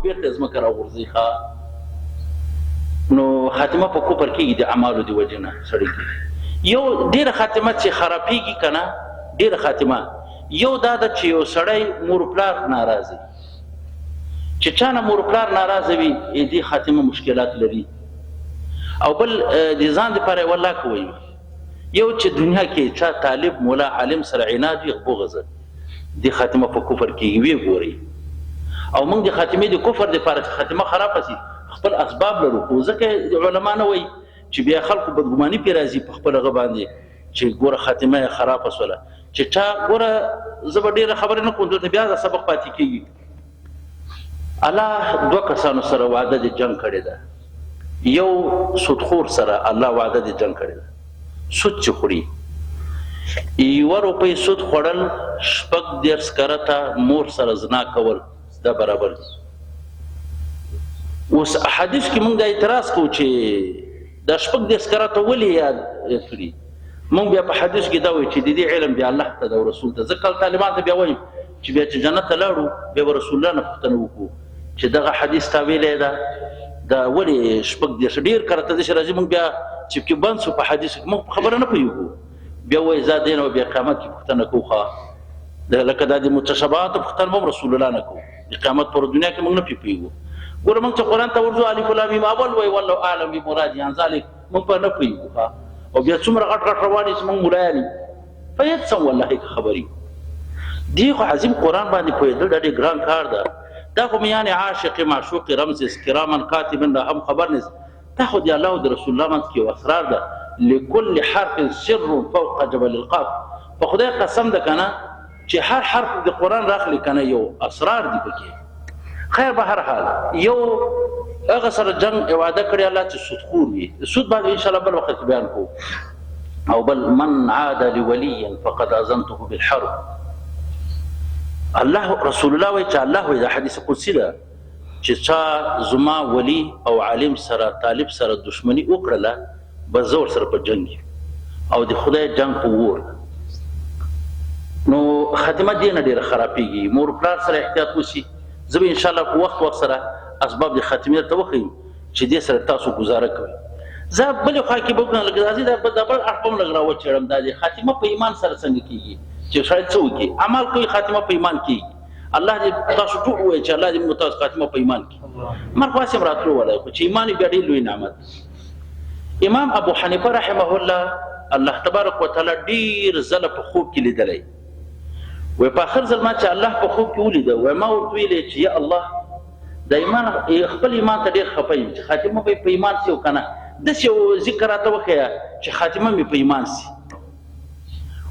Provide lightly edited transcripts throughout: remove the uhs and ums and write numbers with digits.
بیرته ځمکه راغورځوي. ښه نو خاتمه په کفر کېږي د اعمالو د وجې نه سړی کې. یو ډېره خاتمه چې خرابېږي که نه، ډېره خاتمه یو دا ده چې یو سړی مور پلار ناراضه، چې چا نه مور پلار ناراضه وي، دې خاتمه مشکلات لري. او بل د ځان دپاره یې والله که وایي، یو چې دنیا کې چا طالب مولا عالم سره عناد وي، بغض دې خاتمه په کفر کېږي، ویې ګورئ. او موږ د خاتمې د کفر دپاره چې خاتمه خرابه سي خپل اسباب لرو، خو ځکه علما نه وایي چې بیا خلکو بدګماني پرې راځي په خپل هغه باندې چې ګوره خاتمه یې خرابه سوله. چې چا ګوره زه به ډېره خبره نه کوم، دلته بیا دا سبق پاتې کېږي. الله دوه کسانو سره وعده د جنګ کړې ده، یو سودخور سره الله وعده د جنګ کړې ده، سود چې خوري یوه روپۍ سود خوړل 36 کرته مور سره زنا کول دا برابر دي. اوس احادیث کې موږ دا اعتراض کوو چې دا 36 کرته ولې یاد کړي؟ موږ بیا په حدیث کې دا وایو چې د دې علم بیا الله ته ده او رسول ته. ځکه طالبان ته بیا وایم چې بیا چې جنت ته لاړو بیا به رسول الله نه پوښتنه وکړو چې دغه حدیث تا ویلی ده، دا ولې 36 ډېر کرته داسې راځي؟ موږ بیا چې پکې بند سو په حدیث کې موږ په خبره نه پوهېږو، بیا وایي ځه دې نه بیا قیامت کې پوښتنه کوو. ښه لکه دا د متشابهاتو پوښتنه به هم رسول الله نه کوو، د قیامت پر دنیا کې موږ نه پرې پوهېږو. ګوره موږ چې قرآن ته ورځو الف لام میم اول وایي والله اعلم بمراده عن ذلک، موږ په نه پوهېږو. ښه او بیا څومره غټ غټ روان دي چې موږ ملایان یو، په هېڅ هم والله که خبر یو. دې خو عظیم قرآن باندې پوهېدل دا ډېر ګران کار ده. دا خو میان عاشق معشوق رمز است کراما کاتبا را هم خبر نیست. دا خو د الله او د رسول الله منځ کې یو اسرار ده. لكل حرف سر فوق جبل القاف. په خدای قسم ده که نه چې هر حرف د قرآن راخلي که نه یو اسرار دي پکې. خیر به هر حال یو هغه سره جنګ وعده کړې الله چې سودخور وي، سود باندې ان شاء الله بل وخت کې بیان کوو. او بل من عاد لولي فقد اذنته بالحرب. الله رسول الله وایي چې الله وایي، دا حدیث قدسي ده چې چا زما ولی او عالم سره طالب سره دښمني وکړله بس زه ورسره په جنګ یم او د خدای جنګ په ور ده. نو خاتمه دې نه ډېره خرابېږي. مور پلار سره احتیاط وسي. زه به انشاءالله په وخت وخت سره اسباب د خاتمې درته وښیم چې دې سره تاسو ګزاره کوئ. زه بلې خوا کې به وکړم، لږ راځي دا بل اړخ به هم لږ راوچېړم. دا د خاتمه په ایمان سره څنګه کېږي چې سړی څه وکړي؟ عمل کوي خاتمه په ایمان کېږي. الله دې تاسو ټول ووایي چې الله دې موږ تاسو خاتمه په ایمان کړي. مرګ خو هسې هم راتلو ولی، خو چې ایمان یې بیا ډېر لوی نعمت. امام ابو حنیفه رحمه الله الله تبارک وتعالی ډېر ځله په خوب کې لیدلی. وایي په آخر ځل ما چې الله په خوب کې ولیده، وایي ما ورته ویلې چې یا الله د ایمان خپل ایمان ته ډېر خفه یم چې خاتمه به یې په ایمان سي او که نه، داسې یو ذکر راته وښیه چې خاتمه مې په ایمان سي.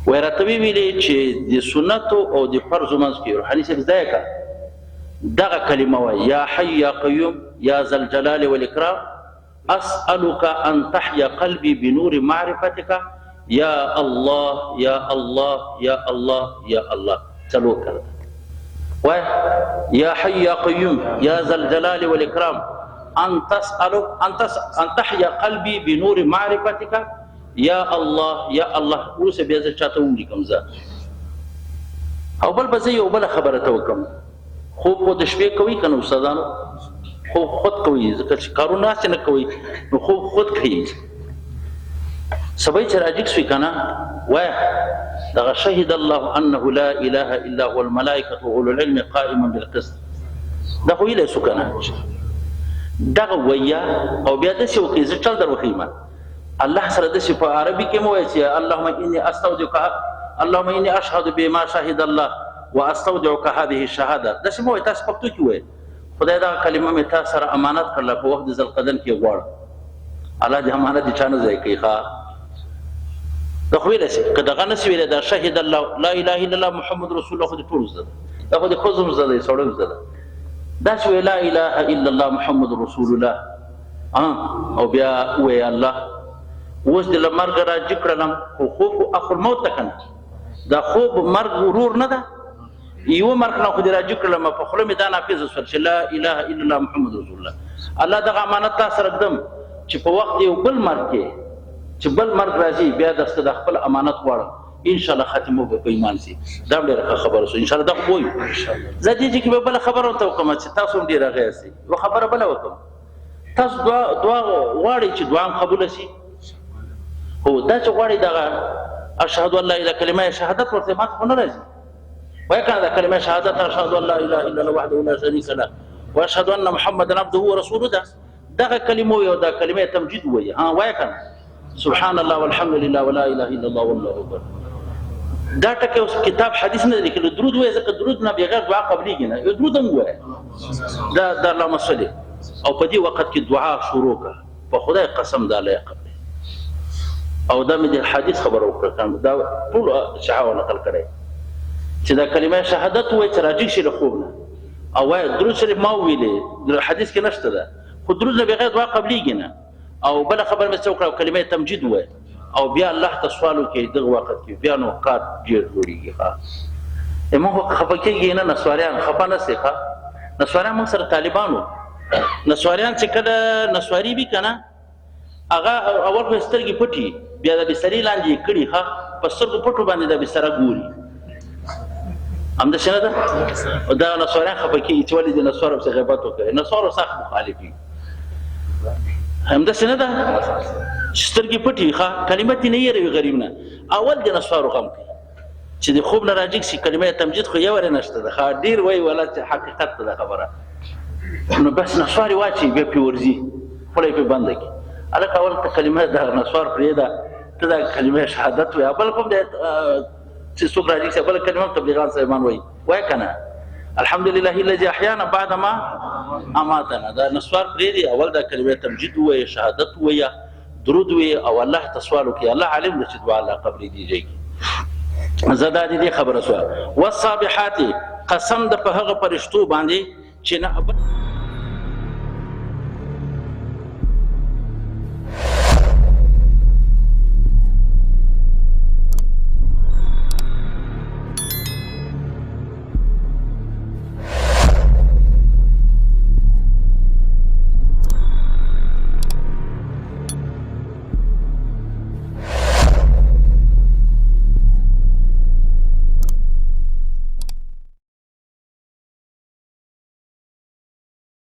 وایي راته ویې ویلې چې د سنتو او د فرضو منځ کې روحاني صاحب زده یې کړه دغه کلمه وایي، یا حی یا قیوم یا ذا الجلال والاکرام اسألك أن تحيا قلبي بنور معرفتك يا الله يا الله يا الله يا الله. څلور کله وای یا حي یا قیوم یا ذا الجلال والاکرام ان تسألك ان تس ان تحيا قلبي بنور معرفتك یا الله یا الله. اوس بیا زه چاته ولیکم زه او بل به زه یو بله خبره ته وکړم. خوب خو د شپې کوئ که نه استادانو؟ خوب خود کوئ، ځکه چې کارونه هسې نه کوئ نو خوب خود کوئ. سبا چې راجګ سوی که نه وایه دغه شهد الله انه لا اله الا هو الملائکة واولو العلم قائما بالقسط، دا خو ویلی سو که نه؟ دغه ویه او بیا داسې وکړئ، زه چل در وښیم. الله سره داسې په عربي کې مه وایه چې اللهم اني استودعک اللهم اني اشهد بما شهد الله واستودعک هذه الشهاده، داسې مه وایه. تاسو پښتو کې وایه خدای دغه کلمه مې تا سره امانت کړله په وخت د ذوالقدن کې غواړم. الله دې امانت دې چا نه ضایع کوي. ښه دا خو ویلی سي که دغه نه سي ویلی، دا شهد الله لا اله الا الله محمد رسول الله خو دې ټولو زده ده، دا خو دې ښځو هم زده دی سړو هم زده ده. داسې وایه لا اله الا الله محمد رسول الله، او بیا ووایه الله اوس دې له مرګه راجګ کړلم، خو خوب خو اخو الموت ده که نه، دا خوب مرګ ورور نه ده، یو مرګ نه خو دې راجګ کړلم، په خوله مې دا نافذه شول چې لا اله الا الله محمد رسول الله. الله دغه امانت تا سره ږدم چې په وخت یو بل مرګ کې چې بل مرګ راځي بیا درسته د خپل امانت غواړم. ان شاء الله خاتمه به په ایمان سي. دا هم ډېره ښه خبره شو ان شاء الله. دا خو وایو زه دې چې به بله خبره ورته وکړم چې تاسو هم ډېره غیر سي. یوه خبره بله وکړم، تاسو دعا غواړئ چې دعا هم قبوله شي؟ هو، دا چې غواړئ دغه اشهد ان لا اله کلمه شهادت ورته ماته خو نه راځي. وایه که نه؟ دا کلمه شهادت اشهد ان لا اله الا الله وحده لا شریک له واشهد ان محمدا عبده ورسوله ده، دغه کلمو یو دا کلمه تمجید وایي. ها وایه که نه؟ سبحان الله والحمد لله ولا اله الا الله والله اکبر. دا ټکی اوس کتاب حدیث نه لیکل. درود وایي ځکه درود نه بغیر دعا قبلېږي نه. یو درود هم ووایه، دا د اللهم صل، او په دې وخت کې دعا شروع کړه، په خدای قسم دا لا قبلې. او دا مې د حدیث خبره وکړه، دا ټول صحابه نقل کړی چې دا کلمه شهادت وایي چې راجګ شي له خوب نه او وایي درود شریف ما وویلې، حدیث کې نشته ده، خو درود نه بغیر دعا قبلېږي نه. او بله خبره مې څه وکړه، او کلمه تمجید ووایه او بیا الله ته سوال وکړي دغه وخت کې، بیا نو کار ډېر جوړېږي. ښه، موږ خو خفه کېږي نه، نسواریان خفه نه سي. ښه، نسواریان موږ سره طالبان وو. نسواریان چې کله نسواري وي که نه، هغه اول خو یې سترګې پټي، بیا د بسترې لاندې یې کړي. ښه، په سترګو پټو باندې د بستره ګوري، همداسې نه ده؟ دا نسواریان خفه کېږي چې ولې د نسوارو پسې غیبت وکړي. نسوارو سخت مخالف وي، همداسې نه ده؟ چې سترګې پټې وي، ښه، کلمه ترې نه هېروي غریب نه. اول د نسوارو غم کوي چې د خوب نه راجګ شي، کلمه تمجید خو یو نشته ده. ښه، ډېر وایي ولا چې حقیقت ته ده خبره. نو بس نسوارې واچوي، بیا پرې ورځي، خوله یې پرې بنده کړي. هلکه اول ته کلمه د نسوار پرېږده، ته دا کلمه شهادت وایه. بل کوم دی چې څوک راجګ شي، بله کلمه هم تبلیغان صاحبان وایي، وایه که نه؟ الحمد لله الذي احیانا بعد ما اماتنا. دا نسوار پرېږدي، اول دا کلمه تمجید ووایه، شهادت ووایه، درود ووایه او الله ته سوال وکړي. الله عالم دی چې دعا الله قبلېدي ځای کې. زه دا دې خبره سوه. والصابحات، قسم د په هغه فرشتو باندې چې نه